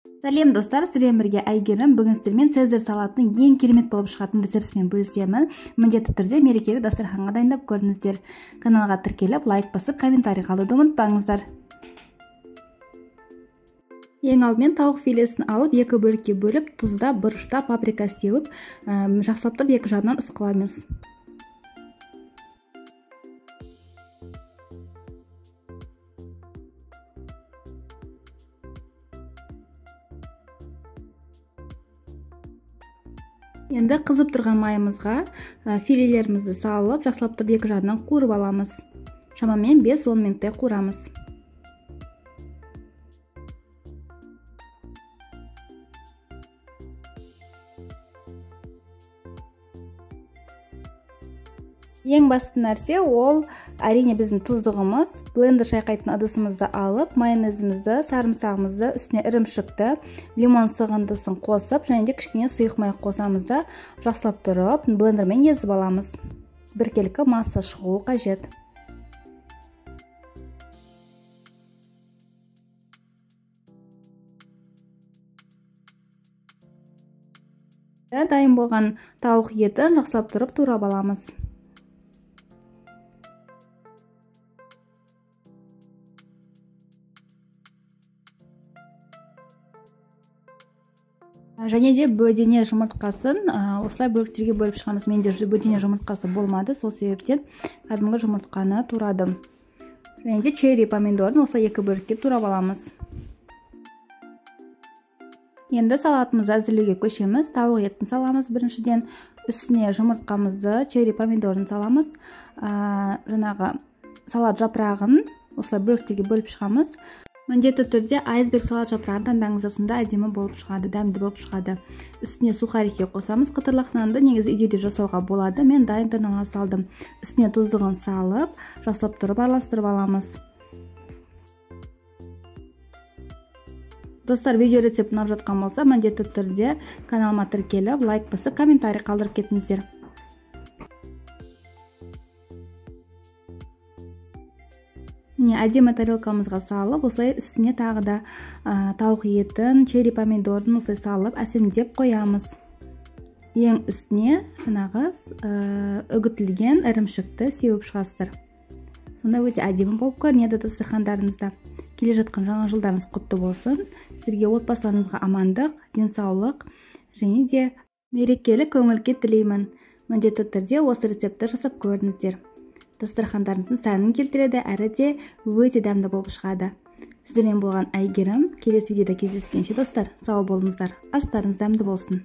Сәлем достар, сіздермен бірге Әйгерім. Бүгін сіздермен Цезарь салатының ең керемет болып шығатын рецептісімен бөлісемін. Міндетті түрде мерекелік дастарханға дайындап көріңіздер. Каналға тіркеліп, лайк басып, комментарий қалдыруды ұмытпаңыздар. Ең алдымен тауық филесін алып, екі бөлікке бөліп, тұзда, бұрышта, паприка сеуіп, жақсылап тұрып екі жағынан ысқыламыз. Енді қызып тұрған майымызға филелерімізді салып, жақсылап тұрып екі жағынан қуырып аламыз. Шамамен 5-10 минуттай қуырамыз. Ең басты нәрсе ол әрине біздің тұздығымыз. Блендер шайқайтын ыдысымызды алып, майонезімізді, сарымсағымызды, үстіне ірімшікті, лимон сығындысын қосып, және де кішкене сұйық май қосамыз да, жақсылап тұрып блендермен езіп аламыз. Біркелкі масса шығуы қажет. Дайын болған тауық етін жақсылап тұрып турап аламыз. Және де бөдене жұмыртқасын осылай бөліктерге бөліп шығамыз. Менде бөдене жұмыртқасы болмады, сол себептен кәдімгі жұмыртқаны турадым. Және де черри помидорын осылай екі бөлікке турап аламыз. Енді салатымызды әзірлеуге көшеміз. Тауық етін саламыз біріншіден, үстіне жұмыртқамызды, черри помидорын саламыз. Жаңағы салат жапырағын осылай бөліктерге бөліп шығамыз. Міндетті түрде айсберг салат жапырағын таңдаңыздар, сонда әдемі болып шығады, дәмді болып шығады. Үстіне сухарики қосамыз. Қытырлақ нанды негізі үйде де жасауға болады. Мен дайын түрін ала салдым. Үстіне тұздығын салып, жақсылап тұрып араластырып аламыз. Достар, видео рецепт ұнап жатқан болса, міндетті түрде каналыма тіркеліп, лайк басып, комментарий қалдырып кетіңіздер. Міне, әдемі тарелкамызға салып, осылай үстіне тағы да тауық етін, черри помидорын осылай салып, әсемдеп қоямыз. Ең үстіне жаңағы үгітілген ірімшікті сеуіп шығасыздар. Сонда өте әдемі болып көрінеді дастархандарыңызда. Келе жатқан жаңа жылдарыңыз құтты болсын. Сіздерге, отбасыларыңызға амандық, денсаулық және де мерекелік көңіл күй тілеймін. Міндетті түрде осы рецептті жасап көріңіздер. Дастархандарыңыздың сәнін келтіреді, әрі де өте дәмді болып шығады. Сіздермен болған Әйгерім. Келесі видеода кездескенше достар, сау болыңыздар. Астарыңыз дәмді болсын.